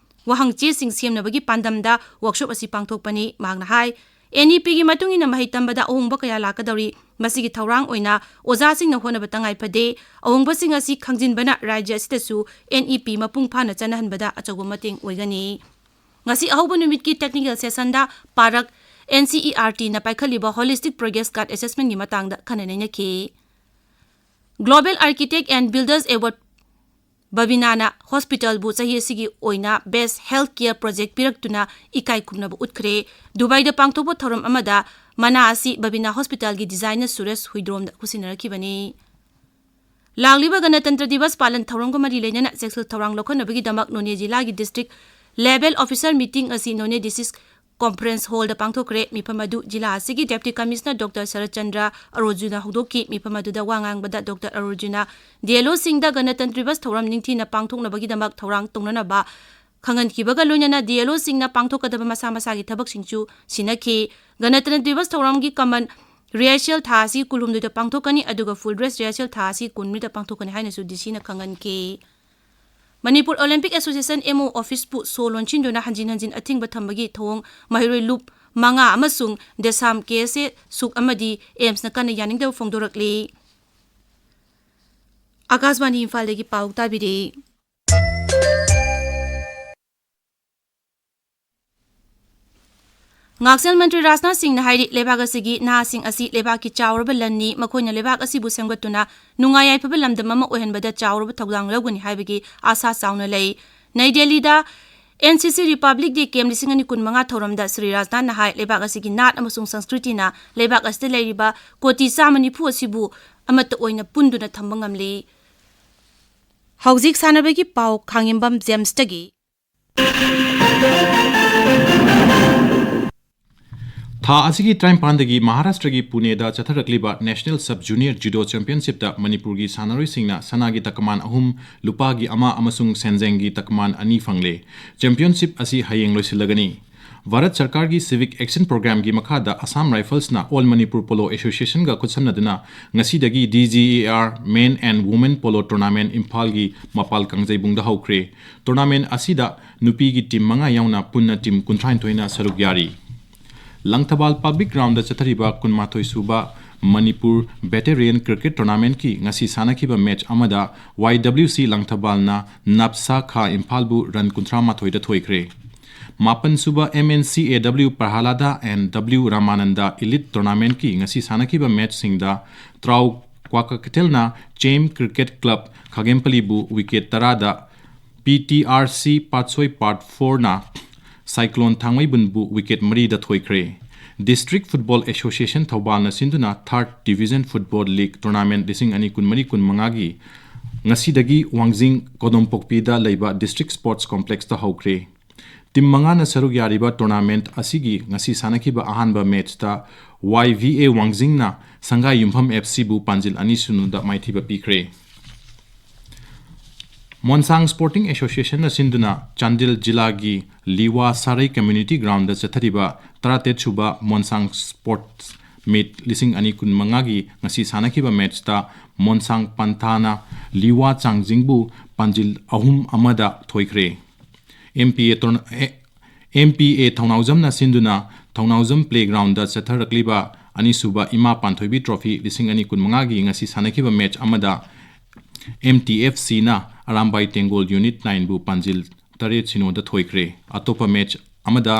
ꯋꯥꯍꯪ ꯆꯦꯁꯤꯡ ꯁꯦꯝꯅꯕꯒꯤ ꯄꯥꯟꯗꯝꯗ workshop ꯑꯁꯤ ꯄꯥꯡꯊꯣꯛꯄꯅꯤ꯫ ꯃꯍꯥꯛꯅ ꯍꯥꯏ, ꯑꯦꯟ ꯏ ꯄꯤꯒꯤ ꯃꯇꯨꯡ ꯏꯟꯅ ꯃꯍꯩ ꯇꯝꯕꯗ ꯑꯍꯣꯡꯕ ꯀꯌꯥ ꯂꯥꯛꯀꯗꯧꯔꯤ꯫ ꯃꯁꯤꯒꯤ ꯊꯧꯔꯥꯡ ꯑꯣꯏꯅ ꯑꯣꯖꯥꯁꯤꯡꯅ ꯍꯣꯠꯅꯕ ꯇꯉꯥꯏ ꯐꯗꯦ꯫ ꯑꯍꯣꯡꯕꯁꯤꯡ ꯑꯁꯤ ꯈꯪꯖꯤꯟꯕꯅ ꯔꯥꯖ꯭ꯌ ꯑꯁꯤꯗꯁꯨ ꯑꯦꯟ ꯏ ꯄꯤ ꯃꯄꯨꯡ ꯐꯥꯅ ꯆꯠꯅꯍꯟꯕꯗ ꯑꯆꯧꯕ ꯃꯇꯦꯡ ꯑꯣꯏꯒꯅꯤ꯫ ꯉꯁꯤ ꯑꯍꯧꯕ ꯅꯨꯃꯤꯠꯀꯤ technical sessionꯗ ꯄꯥꯔꯛ ꯑꯦꯟ ꯁꯤ ꯏ ꯑꯥꯔ ꯇꯤꯅ ꯄꯥꯏꯈꯠꯂꯤꯕ Holistic Progress Card Assessmentꯀꯤ ꯃꯇꯥꯡꯗ ꯈꯟꯅ ꯅꯩꯅꯈꯤ꯫ Global Architect and Builders Award ꯕꯕꯤꯅꯥꯅ ꯍꯣꯁꯄꯤꯇꯥꯜꯕꯨ ꯆꯍꯤ ꯑꯁꯤꯒꯤ ꯑꯣꯏꯅ Best Health Care Project ꯄꯤꯔꯛꯇꯨꯅ ꯏꯀꯥꯏ ꯈꯨꯝꯅꯕ ꯎꯠꯈ꯭ꯔꯦ꯫ ꯗꯨꯕꯥꯏꯗ ꯄꯥꯡꯊꯣꯛꯄ ꯊꯧꯔꯝ ꯑꯃꯗ ꯃꯅꯥ ꯑꯁꯤ ꯕꯕꯤꯅꯥ ꯍꯣꯁꯄꯤꯇꯥꯜꯒꯤ designer ꯁꯨꯔꯦꯁ ꯍꯨꯏꯗ꯭ꯔꯣꯝꯗ ꯈꯨꯠꯁꯤꯟꯅꯔꯛꯈꯤꯕꯅꯤ꯫ ꯂꯥꯛꯂꯤꯕ ꯒꯅꯇꯟꯇ꯭ꯔ ꯗꯤꯕꯁ ꯄꯥꯂꯟ ꯊꯧꯔꯝꯒ ꯃꯔꯤ ꯂꯩꯅꯅ ꯆꯦꯛꯁꯤꯜ ꯊꯧꯔꯥꯡ ꯂꯧꯈꯠꯅꯕꯒꯤꯗꯃꯛ ꯅꯣꯅꯦ ꯖꯤꯂꯥꯒꯤ district level officer meeting ꯑꯁꯤ ꯅꯣꯅꯦ ꯗꯤ ꯁꯤ conference hallꯗ ꯄꯥꯡꯊꯣꯛꯈ꯭ꯔꯦ꯫ ꯃꯤꯐꯝ ꯑꯗꯨ ꯖꯤꯂꯥ ꯑꯁꯤꯒꯤ Deputy Commissioner ꯗꯣꯛꯇꯔ ꯁꯔꯠ ꯆꯟꯗ꯭ꯔ ꯑꯔꯣꯖꯨꯅ ꯍꯧꯗꯣꯛꯈꯤ꯫ ꯃꯤꯐꯝ ꯑꯗꯨꯗ ꯋꯥ ꯉꯥꯡꯕꯗ ꯗꯣꯛꯇꯔ ꯑꯔꯣꯖꯨꯅ ꯗꯤ ꯑꯦꯜ ꯑꯣꯁꯤꯡꯗ ꯒꯅꯇꯟꯇ꯭ꯔ ꯗꯤꯕꯁ ꯊꯧꯔꯝ ꯅꯤꯡꯊꯤꯅ ꯄꯥꯡꯊꯣꯛꯅꯕꯒꯤꯗꯃꯛ ꯊꯧꯔꯥꯡ ꯇꯧꯅꯅꯕ ꯈꯪꯍꯟꯈꯤꯕꯒ ꯂꯣꯏꯅꯅ ꯗꯤ ꯑꯦꯜ ꯑꯣꯁꯤꯡꯅ ꯄꯥꯡꯊꯣꯛꯀꯗꯕ ꯃꯁꯥ ꯃꯁꯥꯒꯤ ꯊꯕꯛꯁꯤꯡꯁꯨ ꯁꯤꯟꯅꯈꯤ꯫ ꯒꯅꯇꯟꯇ꯭ꯔ ꯗꯤꯕꯁ ꯊꯧꯔꯝꯒꯤ common rehearsal ꯊꯥ ꯑꯁꯤ ꯀꯨꯟꯍꯨꯝꯗꯣꯏꯗ ꯄꯥꯡꯊꯣꯛꯀꯅꯤ, ꯑꯗꯨꯒ full dress rehearsal ꯊꯥ ꯑꯁꯤ ꯀꯨꯟꯃꯔꯤꯗ ꯄꯥꯡꯊꯣꯛꯀꯅꯤ ꯍꯥꯏꯅꯁꯨ ꯗꯤ ꯁꯤꯅ ꯈꯪꯍꯟꯈꯤ꯫ Manipur Olympic association, M O, officeꯄꯨ ꯁꯣ ꯂꯣꯟꯁꯤꯟꯗꯨꯅ ꯍꯟꯖꯤꯟ ꯍꯟꯖꯤꯟ ꯑꯊꯤꯡꯕ ꯊꯝꯕꯒꯤ ꯊꯧꯑꯣꯡ ꯃꯍꯩꯔꯣꯏ ꯂꯨꯞ ꯃꯉꯥ ꯑꯃꯁꯨꯡ ꯗꯦꯁꯥꯝ ꯀꯦ ꯑꯦꯁ ꯑꯦ ꯁꯨꯛ ꯑꯃꯗꯤ ꯑꯦꯝꯁꯅ ꯀꯟꯅ ꯌꯥꯅꯤꯡꯗꯕ ꯐꯣꯡꯗꯣꯔꯛꯂꯤ꯫ ꯑꯥꯀꯥꯁꯕꯥꯅꯤ ꯏꯝꯐꯥꯜꯗꯒꯤ ꯄꯥꯎ ꯇꯥꯕꯤꯔꯤ꯫ ꯉꯥꯛꯁꯦꯜ ꯃꯟꯇ꯭ꯔꯤ ꯔꯥꯖꯅꯥꯊ ꯁꯤꯡꯅ ꯍꯥꯏꯔꯤ, ꯂꯩꯕꯥꯛ ꯑꯁꯤꯒꯤ ꯅꯍꯥꯁꯤꯡ ꯑꯁꯤ ꯂꯩꯕꯥꯛꯀꯤ ꯆꯥꯎꯔꯕ ꯂꯟꯅꯤ, ꯃꯈꯣꯏꯅ ꯂꯩꯕꯥꯛ ꯑꯁꯤꯕꯨ ꯁꯦꯝꯒꯠꯇꯨꯅ ꯅꯨꯡꯉꯥꯏ ꯌꯥꯏꯐꯕ ꯂꯝꯗꯝ ꯑꯃ ꯑꯣꯏꯍꯟꯕꯗ ꯆꯥꯎꯔꯕ ꯊꯧꯗꯥꯡ ꯂꯧꯒꯅꯤ ꯍꯥꯏꯕꯒꯤ ꯑꯥꯁꯥ ꯆꯥꯎꯅ ꯂꯩ꯫ ꯅꯩ ꯗꯦꯜꯂꯤꯗ ꯑꯦꯟ ꯁꯤ ꯁꯤ Republic Day Camp ꯂꯤꯁꯤꯡ ꯑꯅꯤ ꯀꯨꯟꯃꯉꯥ ꯊꯧꯔꯝꯗ ꯁ꯭ꯔꯤ ꯔꯥꯖꯅꯥꯊꯅ ꯍꯥꯏ, ꯂꯩꯕꯥꯛ ꯑꯁꯤꯒꯤ ꯅꯥꯠ ꯑꯃꯁꯨꯡ ꯁꯪꯁꯀ꯭ꯔꯤꯇꯤꯅ ꯂꯩꯕꯥꯛ ꯑꯁꯤꯗ ꯂꯩꯔꯤꯕ ꯀꯣꯇꯤ ꯆꯥꯝꯃ ꯅꯤꯐꯨ ꯑꯁꯤꯕꯨ ꯑꯃꯠꯇ ꯑꯣꯏꯅ ꯄꯨꯟꯗꯨꯅ ꯊꯝꯕ ꯉꯝꯂꯤ꯫ ꯍꯧꯖꯤꯛ ꯁꯥꯟꯅꯕꯒꯤ ꯄꯥꯎ ꯈꯥꯉꯦꯝꯕꯝ ꯖꯦꯝꯁꯇꯒꯤ꯫ ꯊꯥ ꯑꯁꯤꯒꯤ ꯇꯔꯥꯅꯤꯄꯥꯟꯗꯒꯤ ꯃꯍꯥꯔꯥꯁꯇ꯭ꯔꯒꯤ ꯄꯨꯅꯦꯗ ꯆꯠꯊꯔꯛꯂꯤꯕ National Sub Junior Judo Championshipꯇ ꯃꯅꯤꯄꯨꯔꯒꯤ ꯁꯥꯟꯅꯔꯣꯏꯁꯤꯡꯅ ꯁꯅꯥꯒꯤ ꯇꯀꯃꯥꯟ ꯑꯍꯨꯝ, ꯂꯨꯄꯥꯒꯤ ꯑꯃ ꯑꯃꯁꯨꯡ ꯁꯦꯟꯖꯦꯡꯒꯤ ꯇꯀꯃꯥꯟ ꯑꯅꯤ ꯐꯪꯂꯦ꯫ Championship ꯑꯁꯤ ꯍꯌꯦꯡ ꯂꯣꯏꯁꯤꯜꯂꯒꯅꯤ꯫ ꯚꯥꯔꯠ ꯁꯔꯀꯥꯔꯒꯤ Civic Action Programꯒꯤ ꯃꯈꯥꯗ Assam Riflesꯅ All Manipur Polo Associationꯒ ꯈꯨꯠꯁꯝꯅꯗꯨꯅ ꯉꯁꯤꯗꯒꯤ D G A R Men and Women Polo Tournament ꯏꯝꯐꯥꯜꯒꯤ ꯃꯄꯥꯜ ꯀꯥꯡꯖꯩꯕꯨꯡꯗ ꯍꯧꯈ꯭ꯔꯦ꯫ Tournament ꯑꯁꯤꯗ ꯅꯨꯄꯤꯒꯤ team ꯃꯉꯥ ꯌꯥꯎꯅ ꯄꯨꯟꯅ team ꯀꯨꯟꯊ꯭ꯔꯥꯅꯤꯊꯣꯏꯅ ꯁꯔꯨꯛ ꯌꯥꯔꯤ꯫ ꯂꯪꯊꯕꯥꯜ ꯄꯕ꯭ꯂꯤꯛ ꯒ꯭ꯔꯥꯎꯟꯗ ꯆꯠꯊꯔꯤꯕ ꯀꯨꯟꯃꯥꯊꯣꯏ ꯁꯨꯕ ꯃꯅꯤꯄꯨꯔ ꯚꯦꯇꯦꯔꯤꯌꯟ ꯀ꯭ꯔꯤꯀꯦꯠ ꯇꯣꯔꯅꯥꯃꯦꯟꯠꯀꯤ ꯉꯁꯤ ꯁꯥꯟꯅꯈꯤꯕ ꯃꯦꯆ ꯑꯃꯗ ꯋꯥꯏ ꯗꯕ꯭ꯂꯤꯎ ꯁꯤ ꯂꯪꯊꯕꯥꯜꯅ ꯅꯞꯁꯥ ꯈꯥ ꯏꯝꯐꯥꯜꯕꯨ ꯔꯟ ꯀꯨꯟꯊ꯭ꯔꯥ ꯃꯥꯊꯣꯏꯗ ꯊꯣꯏꯈ꯭ꯔꯦ꯫ ꯃꯥꯄꯟ ꯁꯨꯕ M N C A W Prahlada N W Ramanand elite ꯇꯣꯔꯅꯥꯃꯦꯟꯠꯀꯤ ꯉꯁꯤ ꯁꯥꯟꯅꯈꯤꯕ ꯃꯦꯆꯁꯤꯡꯗ ꯇ꯭ꯔꯥꯎ ꯀ꯭ꯋꯥꯀꯩꯊꯦꯜꯅ ꯆꯦꯝ ꯀ꯭ꯔꯤꯀꯦꯠ ꯀ꯭ꯂꯕ ꯈꯥꯒꯦꯝꯄꯂꯤꯕꯨ ꯋꯤꯀꯦꯠ ꯇꯔꯥꯗ, P T R C Patsoi part ꯐꯣꯔꯅ ꯁꯥꯏꯀ꯭ꯂꯣꯟ ꯊꯥꯡꯃꯩꯕꯨꯟꯕꯨ ꯋꯤꯀꯦꯠ ꯃꯔꯤꯗ ꯊꯣꯏꯈ꯭ꯔꯦ꯫ ꯗꯤꯁꯇ꯭ꯔꯤꯛ ꯐꯨꯠꯕꯣꯜ ꯑꯦꯁꯣꯁꯤꯌꯦꯁꯟ ꯊꯧꯕꯥꯜꯅ ꯁꯤꯟꯗꯨꯅ third division football league tournament ꯂꯤꯁꯤꯡ ꯑꯅꯤ ꯀꯨꯟꯃꯔꯤ ꯀꯨꯟꯃꯉꯥꯒꯤ ꯉꯁꯤꯗꯒꯤ ꯋꯥꯡꯖꯤꯡ ꯀꯣꯗꯣꯝꯄꯣꯛꯄꯤꯗ ꯂꯩꯕ ꯗꯤꯁꯇ꯭ꯔꯤꯛ ꯁ꯭ꯄꯣꯔꯠꯁ ꯀꯣꯝꯄ꯭ꯂꯦꯛꯁꯇ ꯍꯧꯈ꯭ꯔꯦ꯫ ꯇꯤꯝ ꯃꯉꯥꯅ ꯁꯔꯨꯛ ꯌꯥꯔꯤꯕ ꯇꯣꯔꯅꯥꯃꯦꯟꯠ ꯑꯁꯤꯒꯤ ꯉꯁꯤ ꯁꯥꯟꯅꯈꯤꯕ ꯑꯍꯥꯟꯕ ꯃꯦꯆꯇ ꯋꯥꯏ ꯚꯤ ꯑꯦ ꯋꯥꯡꯖꯤꯡꯅ ꯁꯪꯒꯥꯏ ꯌꯨꯝꯐꯝ ꯑꯦꯐ ꯁꯤꯕꯨ ꯄꯥꯟꯖꯤꯜ ꯑꯅꯤ ꯁꯤꯅꯣꯗ ꯃꯥꯏꯊꯤꯕ ꯄꯤꯈ꯭ꯔꯦ꯫ ꯃꯣꯟꯁꯥꯡ ꯁ꯭ꯄꯣꯔꯇꯤꯡ ꯑꯦꯁꯣꯁꯤꯌꯦꯁꯟꯅ ꯁꯤꯟꯗꯨꯅ ꯆꯥꯟꯗꯦꯜ ꯖꯤꯂꯥꯒꯤ ꯂꯤꯋꯥ ꯁꯥꯔꯩ ꯀꯝꯃ꯭ꯌꯨꯅꯤꯇꯤ ꯒ꯭ꯔꯥꯎꯟꯗ ꯆꯠꯊꯔꯤꯕ ꯇꯔꯥꯇꯔꯦꯠ ꯁꯨꯕ ꯃꯣꯟꯁꯥꯡ ꯁ꯭ꯄꯣꯔꯠꯁ ꯃꯤꯠ ꯂꯤꯁꯤꯡ ꯑꯅꯤ ꯀꯨꯟꯃꯉꯥꯒꯤ ꯉꯁꯤ ꯁꯥꯟꯅꯈꯤꯕ ꯃꯦꯆꯇ ꯃꯣꯟꯁꯥꯡ ꯄꯟꯊꯥꯅ ꯂꯤꯋꯥ ꯆꯥꯡꯖꯤꯡꯕꯨ ꯄꯥꯟꯖꯤꯜ ꯑꯍꯨꯝ ꯑꯃꯗ ꯊꯣꯏꯈ꯭ꯔꯦ꯫ ꯑꯦꯝ ꯄꯤ ꯑꯦ ꯇꯣꯔꯅ-, ꯑꯦ-, ꯑꯦꯝ ꯄꯤ ꯑꯦ ꯊꯧꯅꯥꯎꯖꯝꯅ ꯁꯤꯟꯗꯨꯅ ꯊꯧꯅꯥꯎꯖꯝ ꯄ꯭ꯂꯦꯒ꯭ꯔꯥꯎꯟꯗ ꯆꯠꯊꯔꯛꯂꯤꯕ ꯑꯅꯤꯁꯨꯕ ꯏꯃꯥ ꯄꯥꯟꯊꯣꯏꯕꯤ ꯇ꯭ꯔꯣꯐꯤ ꯂꯤꯁꯤꯡ ꯑꯅꯤ ꯀꯨꯟꯃꯉꯥꯒꯤ ꯉꯁꯤ ꯁꯥꯟꯅꯈꯤꯕ ꯃꯦꯆ ꯑꯃꯗ ꯑꯦꯝ ꯇꯤ ꯑꯦꯐ ꯁꯤꯅ ꯑꯔꯥꯝꯕꯥꯏ ꯇꯦꯡꯒꯣꯜ ꯌꯨꯅꯤꯠ ꯅꯥꯏꯟꯕꯨ ꯄꯥꯟꯖꯤꯜ ꯇꯔꯦꯠ ꯁꯤꯅꯣꯗ ꯊꯣꯏꯈ꯭ꯔꯦ꯫ ꯑꯇꯣꯞꯄ ꯃꯦꯆ ꯑꯃꯗ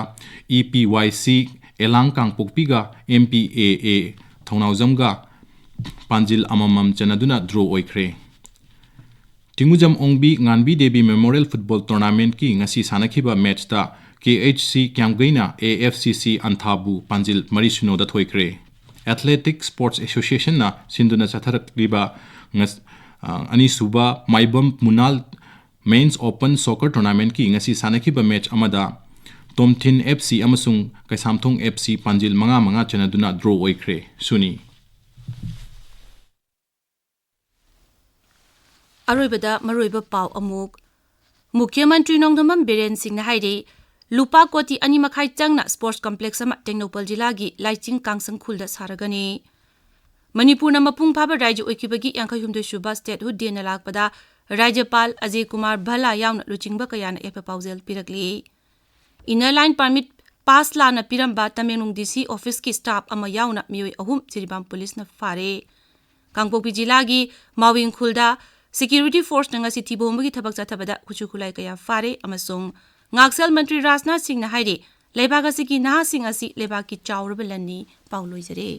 ꯏ ꯄꯤ ꯋꯥꯏ ꯁꯤ ꯑꯦꯂꯥꯡ ꯀꯥꯡꯄꯣꯛꯄꯤꯒ ꯑꯦꯝ ꯄꯤ ꯑꯦ ꯑꯦ ꯊꯧꯅꯥꯎꯖꯝꯒ ꯄꯥꯟꯖꯤꯜ ꯑꯃꯃꯝ ꯆꯟꯅꯗꯨꯅ ꯗ꯭ꯔꯣ ꯑꯣꯏꯈ꯭ꯔꯦ꯫ ꯇꯤꯡꯒꯨꯖꯝ ꯑꯣꯡꯕꯤ ꯉꯥꯟꯕꯤ ꯗꯦꯕꯤ ꯃꯦꯃꯣꯔꯤꯌꯦꯜ ꯐꯨꯠꯕꯣꯜ ꯇꯣꯔꯅꯥꯃꯦꯟꯠꯀꯤ ꯉꯁꯤ ꯁꯥꯟꯅꯈꯤꯕ ꯃꯦꯆꯇ ꯀꯦ H C ꯀ꯭ꯌꯥꯝꯒꯩꯅ A F C ꯁꯤ ꯑꯟꯊꯥꯕꯨ ꯄꯥꯟꯖꯤꯜ ꯃꯔꯤ ꯁꯤꯅꯣꯗ ꯊꯣꯏꯈ꯭ꯔꯦ꯫ ꯑꯦꯊꯂꯦꯇꯤꯛ ꯁ꯭ꯄꯣꯔꯠꯁ ꯑꯦꯁꯣꯁꯤꯌꯦꯁꯟꯅ ꯁꯤꯟꯗꯨꯅ ꯆꯠꯊꯔꯛꯂꯤꯕ ꯉꯁ-, ꯑ, ꯑꯅꯤꯁꯨꯕ ꯃꯥꯏꯕꯝ ꯃꯨꯅꯥꯜ ꯃꯦꯟꯁ ꯑꯣꯄꯟ ꯁꯣꯀꯔ ꯇꯣꯔꯅꯥꯃꯦꯟꯠꯀꯤ ꯉꯁꯤ ꯁꯥꯟꯅꯈꯤꯕ ꯃꯦꯆ ꯑꯃꯗ ꯇꯣꯝꯊꯤꯟ ꯑꯦꯐ ꯁꯤ ꯑꯃꯁꯨꯡ ꯀꯩꯁꯥꯝꯊꯣꯡ ꯑꯦꯐ ꯁꯤ ꯄꯥꯟꯖꯤꯜ ꯃꯉꯥ ꯃꯉꯥ ꯆꯟꯅꯗꯨꯅ ꯗ꯭ꯔꯣ ꯑꯣꯏꯈ꯭ꯔꯦ꯫ ꯁꯨꯅꯤ꯫ ꯑꯔꯣꯏꯕꯗ ꯃꯔꯨꯑꯣꯏꯕ ꯄꯥꯎ ꯑꯃꯨꯛ꯫ ꯃꯨꯈ꯭ꯌ ꯃꯟꯇ꯭ꯔꯤ ꯅꯣꯡꯊꯣꯝꯕꯝ ꯕꯤꯔꯦꯟ ꯁꯤꯡꯅ ꯍꯥꯏꯔꯤ, ꯂꯨꯄꯥ ꯀꯣꯇꯤ ꯑꯅꯤ ꯃꯈꯥꯏ ꯆꯪꯅ ꯁ꯭ꯄꯣꯔꯠꯁ ꯀꯝꯄ꯭ꯂꯦꯛꯁ ꯑꯃ ꯇꯦꯡꯅꯧꯄꯜ ꯖꯤꯂꯥꯒꯤ ꯂꯥꯏꯆꯤꯡ ꯀꯥꯡꯁꯪ ꯈꯨꯜꯗ ꯁꯥꯔꯒꯅꯤ꯫ ꯃꯅꯤꯄꯨꯔꯅ ꯃꯄꯨꯡ ꯐꯥꯕ ꯔꯥꯏꯖ꯭ꯌ ꯑꯣꯏꯈꯤꯕꯒꯤ ꯌꯥꯡꯈꯩ ꯍꯨꯝꯗꯣꯏ ꯁꯨꯕ ꯁ꯭ꯇꯦꯠꯍꯨꯗ ꯗꯦꯅ ꯂꯥꯛꯄꯗ ꯔꯥꯏꯖ꯭ꯌꯄꯥꯜ ꯑꯖꯌ ꯀꯨꯃꯥꯔ ꯚꯜꯂꯥ ꯌꯥꯎꯅ ꯂꯨꯆꯤꯡꯕ ꯀꯌꯥꯅ ꯌꯥꯏꯐ ꯄꯥꯎꯖꯦꯜ ꯄꯤꯔꯛꯂꯤ꯫ ꯏꯟꯅꯔ ꯂꯥꯏꯟ ꯄꯥꯔꯃꯤꯠ ꯄꯥꯁ ꯂꯥꯟꯅ ꯄꯤꯔꯝꯕ ꯇꯃꯦꯡꯂꯣꯡ ꯗꯤ ꯁꯤ ꯑꯣꯐꯤꯁꯀꯤ ꯁ꯭ꯇꯥꯐ ꯑꯃ ꯌꯥꯎꯅ ꯃꯤꯑꯣꯏ ꯑꯍꯨꯝ ꯖꯤꯔꯤꯕꯥꯝ ꯄꯨꯂꯤꯁꯅ ꯐꯥꯔꯦ꯫ ꯀꯥꯡꯄꯣꯛꯄꯤ ꯖꯤꯂꯥꯒꯤ ꯃꯥꯋꯤꯡ ꯈꯨꯜꯗ ꯁꯦꯀ꯭ꯌꯨꯔꯤꯇꯤ ꯐꯣꯔꯁꯅ ꯉꯁꯤ ꯊꯤꯕ ꯍꯨꯝꯕꯒꯤ ꯊꯕꯛ ꯆꯠꯊꯕꯗ ꯈꯨꯠꯁꯨ ꯈꯨꯠꯂꯥꯏ ꯀꯌꯥ ꯐꯥꯔꯦ ꯑꯃꯁꯨꯡ ꯉꯥꯛꯁꯦꯜ ꯃꯟꯇ꯭ꯔꯤ ꯔꯥꯖꯅꯥꯊ ꯁꯤꯡꯅ ꯍꯥꯏꯔꯤ, ꯂꯩꯕꯥꯛ ꯑꯁꯤꯒꯤ ꯅꯍꯥꯁꯤꯡ ꯑꯁꯤ ꯂꯩꯕꯥꯛꯀꯤ ꯆꯥꯎꯔꯕ ꯂꯟꯅꯤ꯫ ꯄꯥꯎ ꯂꯣꯏꯖꯔꯦ꯫